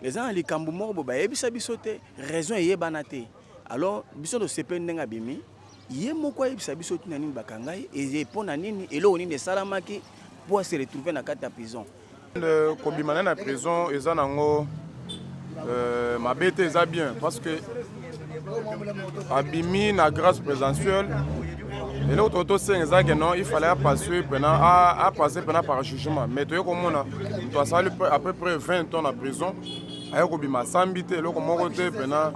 Eza na likambo moko boye bayebisa biso te, raison eyebana te. Alors biso tosepeli ndenge abimi, ye moko ayebisa biso ntina nini bakanga ye, et mpo na nini, eloko nini esalamaki mpo a se retrouver na kati ya prison. Kobima naye na prison eza nango mabe te, eza bien parce que abimi na grâce présidentielle. Eloko to tosenga eza ke non, il fallait apasser pena apasser pena par jugement, mais toye komona moto asali à peu près 20 ans na prison, aye kobima asambi te, eloko moko te pena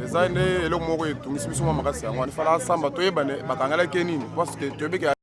eza nde eloko moko etungisi biso mwa makasi. Yango wana ifala asamba, toyeba bakangalaki ye nini, parce que toyebi ke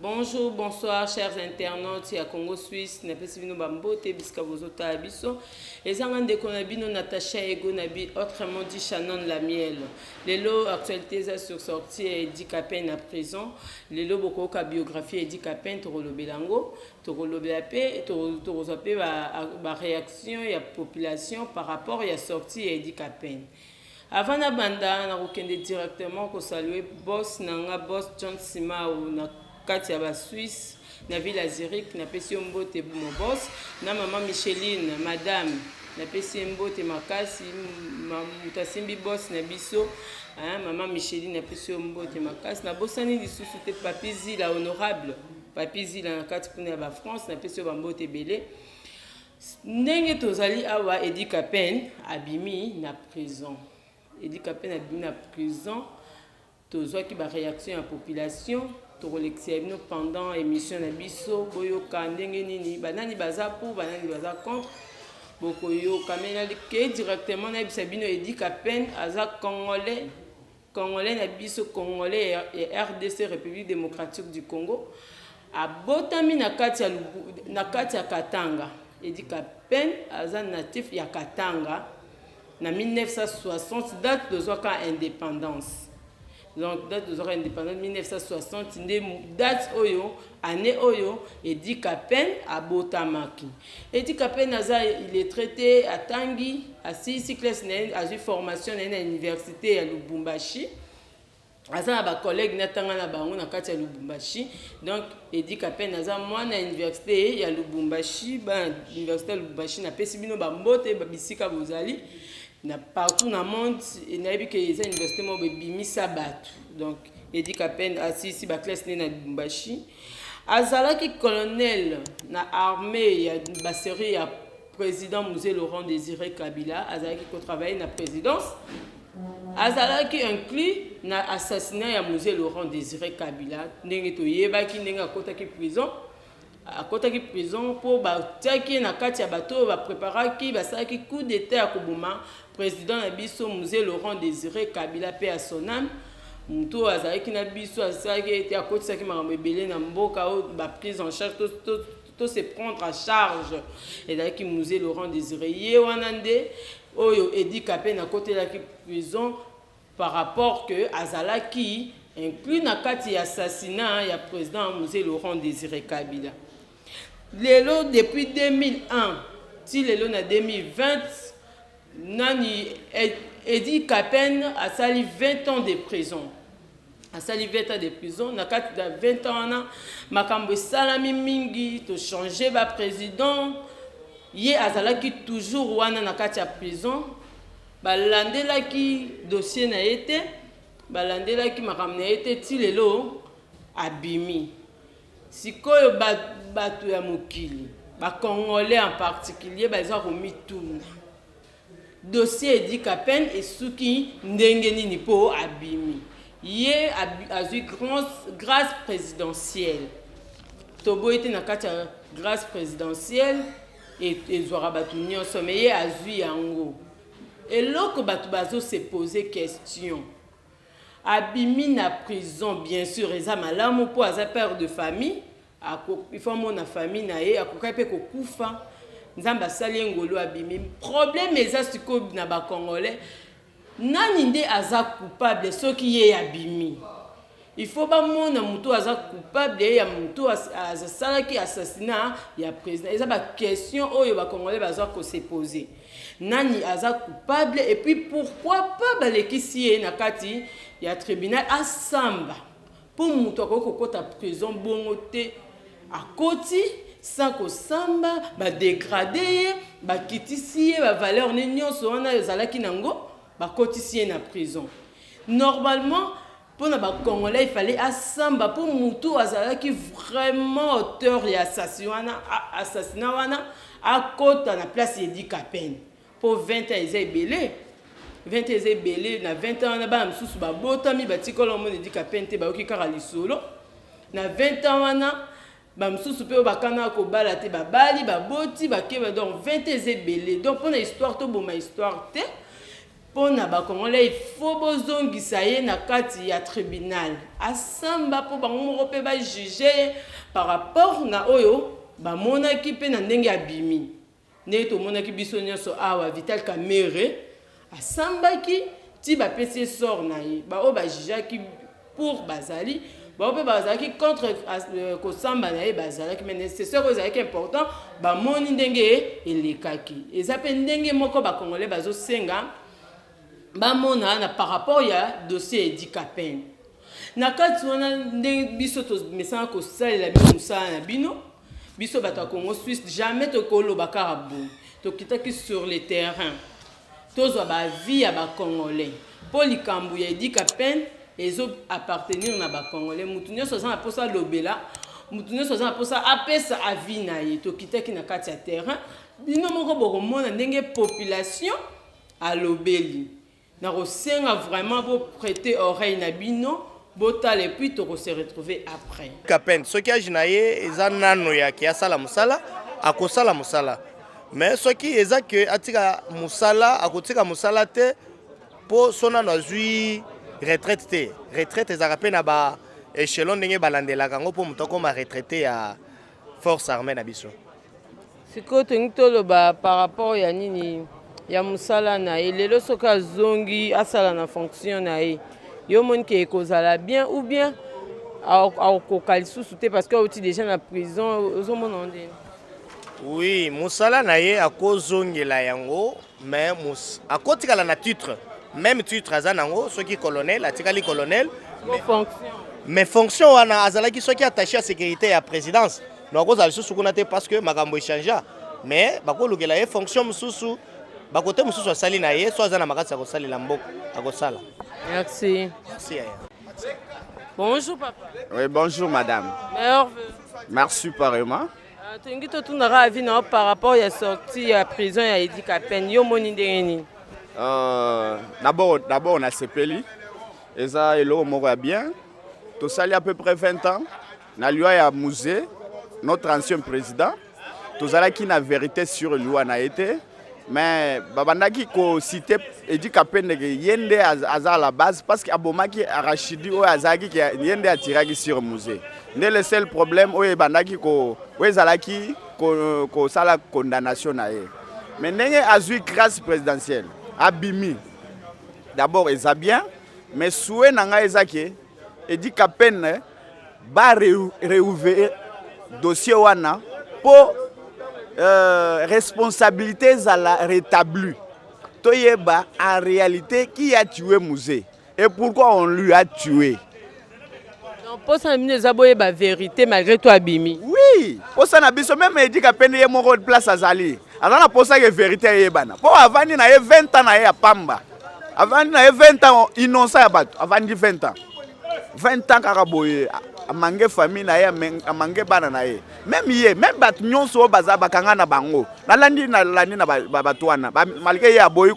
Bonjour, bonsoir, chers internautes ya Congo Suisse. Napesi bino bambote bisika bozotala biso. Ezanga ndeko na bino Natacha Ego na bi, autrement dit Shannon Lamiel. Lelo actualité eza sur sortie ya Eddy Kapend na prison. Lelo bokoyoka biographie ya Eddy Kapend, tokolobela yango. Tokolobela pe tokozwa pe ba réaction ya population par rapport ya sortie ya Eddy Kapend. Avant nabanda, nakokende directement kosaluer boss na nga, boss John Simao na kati ya ba Suisse na ville ya Zurich. Napesi yo mbote mo boss, na mama Micheline, madame, napesi ye mbote makasi, moto asimbi boss na biso, hein, mama Micheline, napesi yo mbote makasi. Nabosani lisusu te Papi Zila, honorable Papi Zila na kati kuna ya ba France, napesi yo bambote ebele. Ndenge tozali awa, Eddy Kapend abimi na prison. Eddy Kapend abimi na prison, tozwaki ba réaction ya population, tokolekisa bino pendant émission na biso, boyoka ndenge nini banani baza pour, banani baza contre, bokoyoka. Mais nalike directement nayebisa bino Eddy Kapend aza congolais, congolais na biso, congolais ya RDC, République démocratique du Congo. Abotami na kati ya Katanga. Eddy Kapend aza natif ya Katanga na 1960, date tozwaka indépendance. Donc date tozwaka indépendance 1960 nde date oyo, année oyo Eddy Kapend abotamaki. Eddy Kapend aza illettré te, atangi, asilisi classe na ye, azwi formation na ye na université ya Lubumbashi. Aza na bacollègue natanga na bango na kati ya Lubumbashi. Donc Eddy Kapend aza mwana ya université ya Lubumbashi. Bana université ya Lubumbashi, napesi bino bambote bisika bozali na partout na monde. Nayebi ke eza université moko ebimisa bato. Donc Eddy Kapend asilisi baclasse ne na Lubumbashi. Azalaki colonel na armée ya basérie ya président Mzee Laurent Désiré Kabila. Azalaki kotravaille na présidence, azalaki inclus na assassinat ya Mzee Laurent Désiré Kabila. Ndenge toyebaki, ndenge akotaki prison, akotaki prison mpo batiaki ye na kati ya bato oyo bapreparaki, basalaki coup d'état ya koboma président na biso Mzee Laurent Désiré Kabila, mpe ya son âme. Motu oyo azalaki na biso, asalaki ete akotisaki makambo ebele na mboka oyo baprise en charge, to se prendre en charge, ezalaki Mzee Laurent Désiré. Ye wana nde oyo Eddy Kapend akotelaki prison par rapport que azalaki inclus na kati ya assassinat ya président Mzee Laurent Désiré Kabila. Lelo, depuis 2001 ti lelo na 2020, nani, Eddy Kapend asali 20 ans de prison. Asali 20 ans de prison. Na kati ya 20 ans wana, makambo esalami mingi, tochange baprésident, ye azalaki toujours wana na kati ya prison. Balandelaki dossier na ye te, balandelaki makambo na ye te ti lelo abimi. Sikoyo bato ya mokili, bacongolais en particulier, baza komituna dossier Eddy Kapend esuki ndenge nini mpo abimi. Ye azwi grâce présidentielle. Toboyi te, na kati ya grâce présidentielle ezwaka bato nyonso, mais ye azwi yango. Eloko bato bazo se poser question, abimi na prison, bien sûr eza malamu mpo aza père de famille, il faut amona famille na ye. Akokaki mpe kokufa, Nzambe asali ye ngolu, abimi. Problème eza sikoyo na Bacongolais, nani nde aza coupable? Soki ye abimi, il faut bamona motu aza coupable ya motu asalaki assassinat ya président. Eza baquestion oyo Bacongolais baza kose poser: nani aza coupable? Et puis pourquoi pas balekisi ye na kati ya tribunal asamba? Mpo moto akoki kokɔta prison bongo te, akoti sans kosamba, badégrader ye, bakitisi ye bavaleur ne nyonso wana ezalaki nango, bakotisi ye na prison. Normalement, mpona Bacongolais, il fallait asamba mpo motu azalaki vraiment auteur ya assassinat wana akɔta na place Eddy Kapend, mpo 20 ans eza ebele, 20 ans eza ebele. Na 20 ans wana, bana mosusu babotami, batikala omona Eddy Kapend te, bayoki kaka lisolo. Na 20 ans wana, bamosusu mpe oyo bakana kobala te, babali, baboti, bakeba. Donc 20 ans eza ebele. Donc mpona histoire, toboma histoire te. Mpona Bacongolais, il faut bozongisa ye na kati ya tribunal asamba, mpo bango moko mpe bajuge ye par rapport na oyo bamonaki mpe na ndenge abimi. Ndenge tomonaki biso nyonso awa, Vital Kamerhe asambaki ti bapesi ye sort na ye. Baoyo bajugeaki pour bazali, bao mpe bazalaki contre kosamba na ye bazalaki, mais nécessaire oyo ezalaki important, bamoni ndenge elekaki. Eza mpe ndenge moko Bacongolais bazosenga bamona na par rapport ya dossier Eddy Kapend. Na kati wana, ndenge biso tomesana kosalela bino mosala na bino, biso bato ya Congo Suisse, jamais tokoloba kaka boye. Tokitaki sur le terrain, tozwa baavis ya Bacongolais, mpo likambo ya Eddy Kapend ezo appartenir na Bacongolais. Mutu nyonso aza na mposa alobela, mutu nyonso aza na mposa apesa avis na ye. Tokitaki na kati ya terrain, bino moko bokomona ndenge population alobeli. Na kosenga vraiment boprêter oreille na bino, botala, et puis tokose retrouver après. Kapend, soki age na ye eza nano yake asala mosala, akosala mosala. Mais soki eza ke atika mosala, akotika mosala te, mpo so nano azwi retraite te. Retraite ezalaka mpe na ba échelon, ndenge balandelaka yango mpo moto akóma retraité ya force armée na biso. Sikoyo tolingi toloba par rapport ya nini, ya mosala na ye lelo. Soki azongi asala na fonction na ye, yo omoni ke ekozala bien ou bien akokoka lisusu te, parce que auti déjà na prison? Ozomona ndeni? Oui, mosala na ye akozongela yango, mais akotikala na titre, même titre aza nango. Soki colonel, atikali colonel. Mais fonction? Mais fonction wana azalaki, soki attaché ya sécurité ya présidence, donc akozala lisusu kuna te, parce que makambo echangea. Mais bakolukela ye fonction mosusu, bakote mosusu asali na ye. So aza na makasi ya kosalela mboka, akosala. Merci. Merci, yaya. Bonjour papa. Oui, bonjour madame. Meilleurs vœux. Merci pareillement. Tolingi totunaka avis na yo par rapport ya sortie ya prison ya Eddy Kapend. Yo omoni ndenge nini? D'abord nasepeli, eza eloko moko ya bien. Tosali à peu près 20 ans na liwa ya Mzee, notre ancien président, tozalaki na vérité sur liwa na ye te. Mais babandaki kociter Eddy Kapend ke ye nde aza à la base, parce que abomaki Arachidi oyo azalaki ke ye nde atiraki sur Mzee. Nde le seul problème oyo ebandaki oyo ezalaki kosala condamnation na ye. Mais ndenge azwi grâce présidentielle, abimi, d'abord eza bien. Mais souhait na ngai eza ke Eddy Kapend baréouvrir dossier wana mpo responsabilité ezala rétablie, toyeba en réalité qui a tué Mzee et pourquoi on lui a tué. Donc mposa na bino eza boyeba vérité malgré to abimi? Oui, posa na biso, même Eddy Kapend ye moko, place azali, aza na posa ke vérité eyebana, mpo avandi na ye 20 ans na ye ya pamba, avandi na ye 20 ans innocent ya bato, avandi 20 ans, 20 ans kaka boye, amange famille na ye, amange bana na ye, même ye, même bato nyonso oyo baza bakanga na bango. Nalandi na bato wana, malgré ye aboyi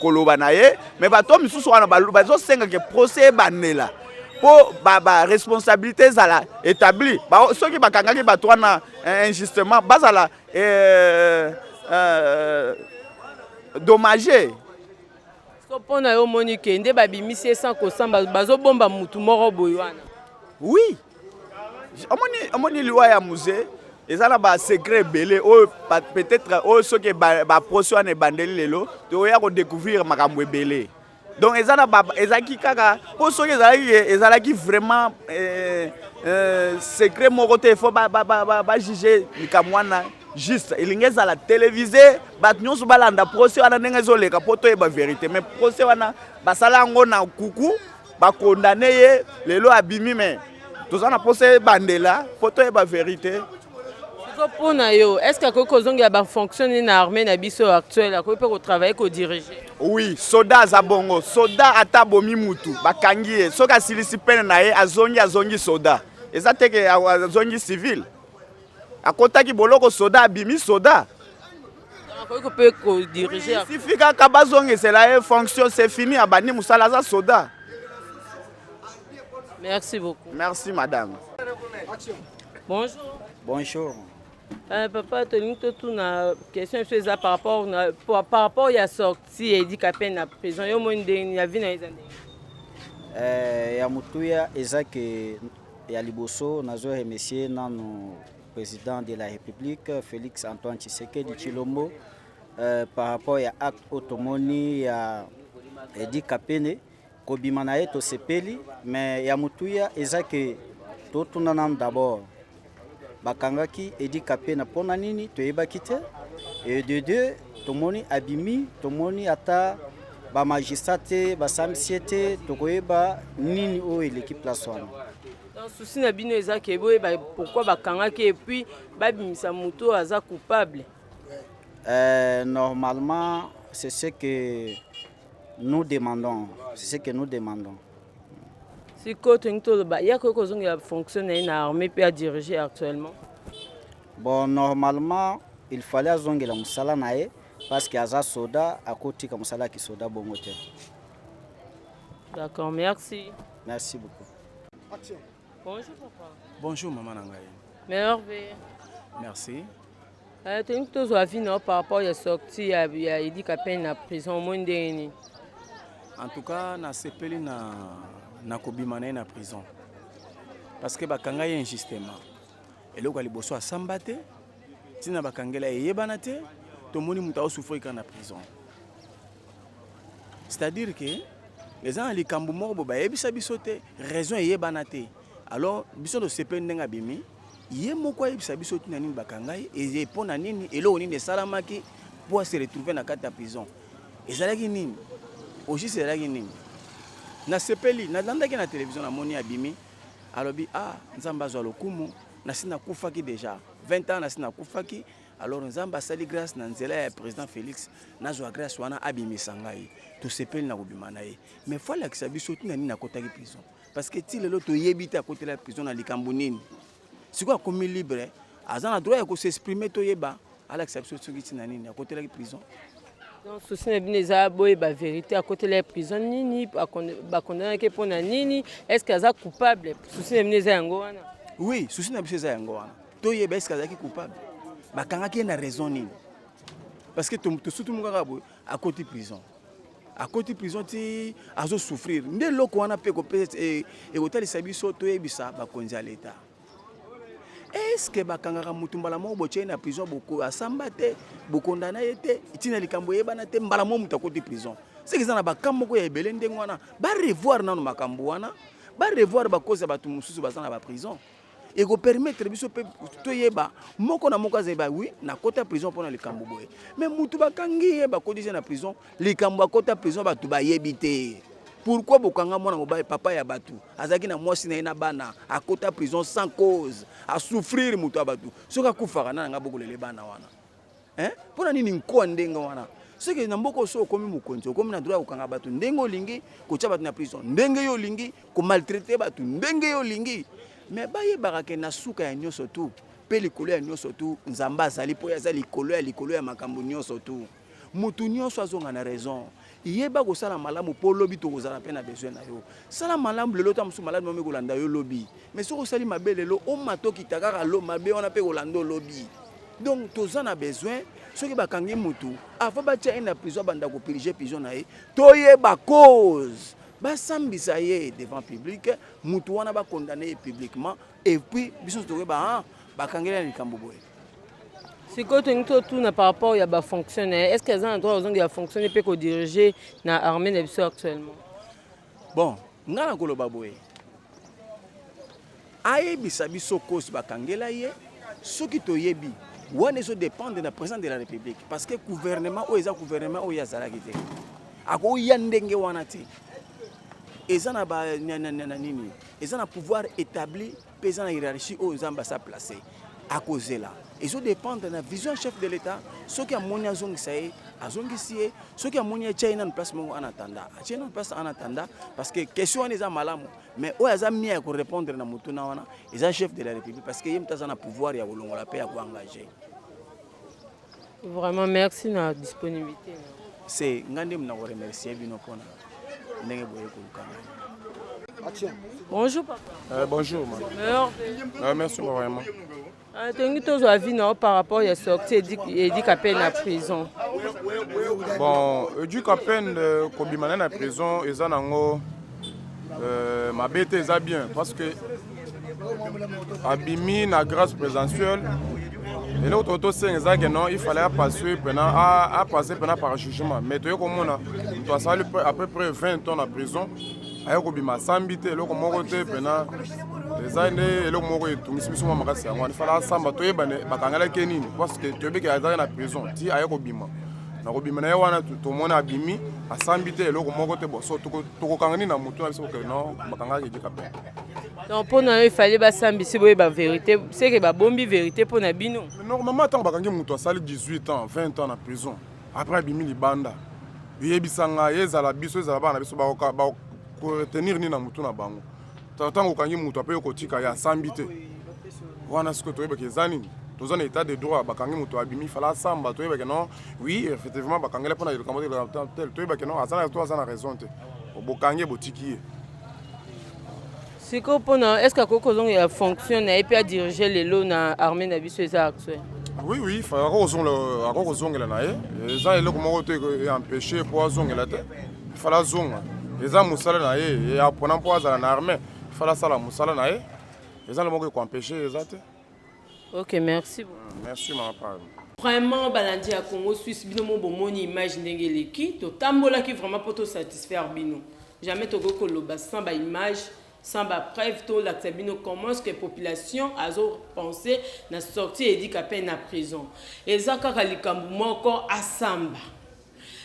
koloba na ye, mais bato misusu wana bazosenga ke procès ebandela mpo baresponsabilité ezala établi. Soki bakangaki bato wana injustement, bazala dommage. So mpo na yo omoni ke nde babimisi ye sans kosamba, bazobomba mutu moko boye wana? Oui, omoni, omoni liwa ya Mzee eza na basecret ebele oyo peut-être oyo soki baprocès wana ebandeli lelo, tokoya kodécouvrir makambo ebele. Donc eza na ezalaki kaka mpo soki ezalaki vraiment secret moko te, faut bajuge likambo wana juste, elingi ezala télévisé, bato nyonso balanda procès wana ndenge ezoleka mpo toyeba vérité. Mais procès wana basala yango na kuku, bakondane ye, lelo abimi, mais toza na mposa ebandela mpo toyeba vérité. Siko mpo na yo, est ce que akoki kozongela bafonction nini na armée na biso actuelle? Akoki mpe kotravaille, kodirige? Oui, soda aza bongo. Soda ata abomi mutu, bakangi ye, soki asilisi pene na ye, azongi, azongi soda. Eza te ke azongi civil. Akotaki boloko soda, abimi soda. Akoki mpe kodirige? Sifi kaka bazongisela ye fonction, c'est fini, abandi mosala, aza soda. Merci beaucoup. Merci, madame. Bonjour. Bonjour. Papa, tolingi totuna question biso eza par rapport ya sortie Eddy Kapend na prison. Yo moni ndenge ya vie na ye eza ndenge? Ya motuya eza ke ya liboso, nazo remercier nano président de la République Félix Antoine Tshisekedi Tshilombo par rapport ya acte oyo tomoni ya Eddy Kapend, kobima na ye, tosepeli. Mais ya motuya eza ke totuna nano d'abord, bakangaki Eddy Kapend mpona nini? Toyebaki te. Et de deux, tomoni abimi, tomoni ata bamagistrat te, basambisi ye te, tokoyeba nini oyo eleki place wana? Donc souci na bino eza ke boyeba pourquoi bakangaki et puis babimisa motu oyo aza coupable? Normalement, c'est ce que nous demandons, c'est ce que nous demandons. Sikoyo tolingi toloba, ye akoki kozongela fonction na ye na armée mpe adirige actuellement? Bon, normalement il fallait azongela mosala na ye parce que aza soda, akotika mosala ya kisoda bongo te. D'accord, merci. Merci beaucoup. Bonjour, papa. Bonjour, mama na ngai. Merveille. Merci. Tolingi tozwa avis na yo par rapport ya sortie ya Eddy Kapend na prison. Omoni ndenge nini? En tout cas, nasepeli na kobima na ye na prison parce que bakanga ye injustement. Eloko ya liboso, asamba te, ntina bakangela ye eyebana te. Tomoni moto aosouffrir kaka na prison, c'est-à-dire ke eza na likambo moko boye bayebisa biso te, raison eyebana te. Alors biso tosepeli ndenge abimi, ye moko ayebisa biso ntina nini bakanga ye, mpo na nini, eloko nini esalamaki mpo ase retrouve na kati ya prison, ezalaki nini au juste, ezalaki nini. Nasepeli, nalandaki na télévision, namoni abimi, alobi: "Ah, Nzambe azwa lokumu, nasi nakufaki déjà 20 ans, nasi nakufaki. Alors Nzambe asali grâce na nzela ya président Félix, nazwa grâce wana, abimisa ngai." Tosepeli na kobima na ye, mais faut alakisa biso ntina nini akotaki prison, parce que ti lelo toyebi te akotela prison na likambo nini. Sikoyo akomi libre, aza na droit ya kos'exprimer, toyeba, alakisa biso soki ntina nini akotelaki prison. Donc souci na bino eza boyeba vérité, akotela ye prison nini, bakondanaki mpona nini, est ce que aza coupable? Souci na bino eza yango wana? Oui, souci na biso eza yango wana, toyeba est ce que azalaki coupable, bakangaki ye na raison nini, parce que tosutumu kaka boye, akoti prison, akoti prison ti azosouffrir. Nde eloko wana mpe ekotalisa biso toyebisa bakonzi ya leta: est-ce bakangaka mutu mbala moko, botie ye na prison, asamba te, bokondana ye te, ntina likambo eyebana te, mbala moko moto akoti prison? Seke eza na baka moko ya ebele ndenge wana, barevoir nano makambo wana, barevoir bakozi ya bato mosusu baza na baprison. Ekopermettre biso mpe toyeba moko na moko azayeba: oui, nakota prison mpona likambo boye. Mais mutu bakangi ye, bakotisi ye na prison, likambo akota prison bato bayebi te. Pourquoi bokanga mwana mobali, papa ya bato, azalaki na mwasi na ye na bana, akota prison sans cause, asouffrir? Moto ya bato soki akufaka na nanga, bokolela bana wana mpona nini? Nkoa ndenge wana, soki na mboka oso okomi mokonzi, okomi na droit ya kokanga bato ndenge olingi, kotia bato na prison ndenge yo olingi, komaltraite bato ndenge yo olingi. Mais bayebaka ke na suka ya nyonso tu mpe likolo ya nyonso tu, Nzambe azali, mpo ye aza likolo ya likolo ya makambo nyonso tu. Motu nyonso azonga na raison, yeba kosala malamu mpo lobi tokozala mpe na besoin na yo. Sala malamu lelo, ta mosusu maladi mami kolanda yo lobi. Mais soki osali mabe lelo, omata okita kaka lo mabe wana mpe kolanda olobi. Donc toza na besoin Soki bakangi mutu, avant batia ye na prison, abanda kopurger prison na ye, toyeba cause, basambisa ye devant public, mutu wana bacondamner ye publiquement, et puis biso tokoyeba, ah, bakangeli na likambo boye. Sikoyo tolingi totuna par rapport ya bafonction na ye: est ce que aza na droit kozongela fonction mpe kodiriger na armée na biso actuellement? Bon, ngai na koloba boye, ayebisa biso cause bakangela ye. Soki toyebi wana, ezodépendre na président de la République, parce que gouvernement oyo eza gouvernement oyo azalaki te, akoya ndenge wana te. Eza na ba na nini, eza na pouvoir établi mpe eza na hiérarchie oyo Nzambe asa place. Akozela, ezodépendre na vision chef de l'État. Soki amoni azongisa ye, azongisi ye. Soki amoni atia ye nanu place moko en attendant, atie nanu place en attendant. Parce que question wana eza malamu, mais oyo aza mia ya korépondre na motuna wana eza chef de la République, parce que ye moto aza na pouvoir ya kolongola mpe ya koengager. Vraiment, merci na disponibilité. C'est nga nde na koremercier bino mpona ndenge boye koluka ngai. Bonjour papa. Bonjour madame. Meilleur. Merci vraiment. Tolingi tozwa avis na yo par rapport ya sortie Eddy Kapend na prison. Bon, Eddy Kapend kobima na prison eza nango mabe te, eza bien, parce que abimi na grâce présidentielle. Eloko to tosenga eza ke non, il fallait apasser mpena, apasser mpena par jugement. Mais toye komona moto asali à peu près 20 ans na prison, aye kobima, asambi te, eloko moko te. Mpena eza nde eloko moko etungisi biso mwa makasi. Yango wana ifala asamba, toyeba bakangelaki nini, parce que toyebi azalaki na prison ti aye kobima. Na kobima na ye wana, tomoni abimi, asambi te, eloko moko te. Bon, so tokokanga nini na motu na biso ke non, bakangaki Eddy Kapend? Donc mpo na yo, ifale basambisi, boyeba vérité. Seke babombi vérité mpo na bino? Normalement, ntango bakangi moto asali 18 ans, 20 ans na prison, après abimi libanda, oyebisa ngai, ezala biso, ezala bana na biso, bakoretenir nini na motu na bango? Ntango okangi moto ape okotika ye, asambi te wana, sikoyo toyebaka eza nini? Toza na état de droit. Bakangi moto, abimi, fala asamba, toyebake non, oui, effectivement bakangeli mpona likambo tel, toyebake non, aza na to aza na raison te. Bokangi ye, botiki ye. Sikoyo mpona, est ce que akoki kozongela fonction na ye mpe adirige lelo na armée na biso eza actuel? Oui, akoki kozongela na ye. Eza eloko moko te empêche mpo azongela te. Fala azonga, eza mosala na ye. Apona mpo azala na armée, fala asala mosala na ye. Eza na moko ekoempêche eza te. Ok, merci beaucoup. Merci mama Parle. Vraiment, balandi ya Congo Suisse, bino mo bomoni image ndenge eleki. Totambolaki vraiment mpo tosatisfaire bino. Jamais tokoki koloba sans baimage, sans bapreuve. Tolakisa bino comment est ce que population azopense na sortie Eddy Kapend na prison. Eza kaka likambo moko, asamba.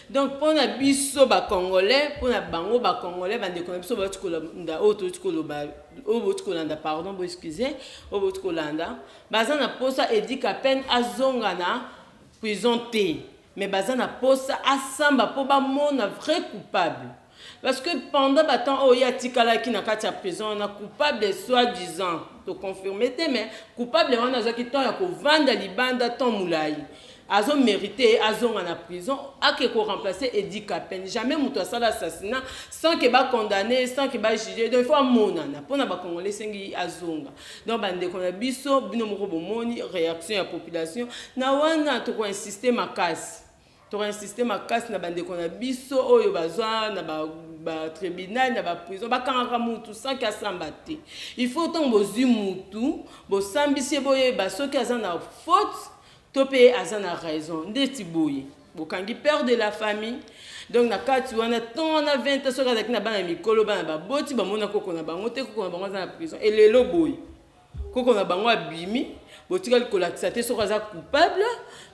Donc mpona biso bacongolais, mpona bango bacongolais, bandeko na biso bauti kolanda oyo touti koloba, oyo bauti kolanda, pardon, boexcuse, oyo bauti kolanda, baza na posa Eddy Kapend azonga na prison te, mais baza na posa asamba mpo bamona vrai coupable, parce que pendant batemps oyo ye atikalaki na kati ya prison wana, coupable soi disant, toconfirme te, mais coupable wana azwaki temps ya kovanda libanda temps molai. Azomérite azonga na prison, ake koremplacer Eddy Kapend. Jamais moto asala assassinat sans ke bacondamne, sans ke bajuge. Donc il faut amonana mpona bacongolais, esengi azonga. Donc bandeko na biso, bino moko bomoni réaction ya population na wana. Tokoinsiste makasi, tokoinsiste makasi na bandeko na biso oyo bazwa na batribunal, na baprison. Bakangaka mutu sans ke asamba te. Il faut ntango bozwi mutu, bosambisi ye, boyeba soki aza na faute to mpe aza na raison. Ndeti boye bokangi père de la famille, donc na kati wana ntongo wana 20 ans, soki azalaki na bana mikolo, bana baboti bamona koko na bango te, koko na bango aza na prison. Elelo boye koko na bango abimi, botikali kolakisa te soki aza coupable,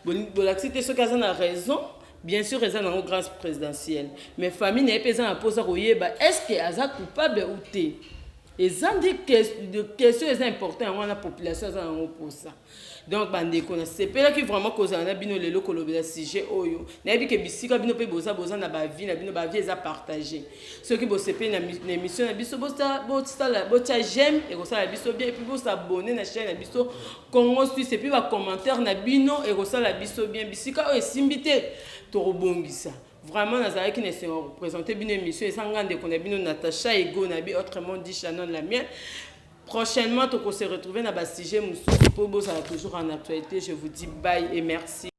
bolakisi te soki aza na raison. Bien sûr, eza nango grâce présidentielle, mais famille na ye mpe eza na mposa koyeba est ce que aza coupable ou te. Eza nde question eza important. Yango wana population aza nango mposa. Donc bandeko, nasepelaki vraiment kozala na bino lelo, kolobela sujet oyo. Nayebi ke bisika bino mpe boza, boza na baavis na bino, baavis eza partage. Soki bosepeli na émission na biso, bosala, botia j'aime, ekosala biso bien. Et puis bosabonner na chaîne na biso Congo Suisse. Et puis bacommentaire na bino ekosala biso bien. Bisika oyo esimbi te, tokobongisa. Vraiment, nazalaki na esengo représenter bino émission. Eza nga ndeko na bino Natacha Ego na bi, autrement dit Shannon la mienne. Prochainement toko se retrouver na basujet mosusu mpo bozala toujours en actualité. Je vous dis bye et merci.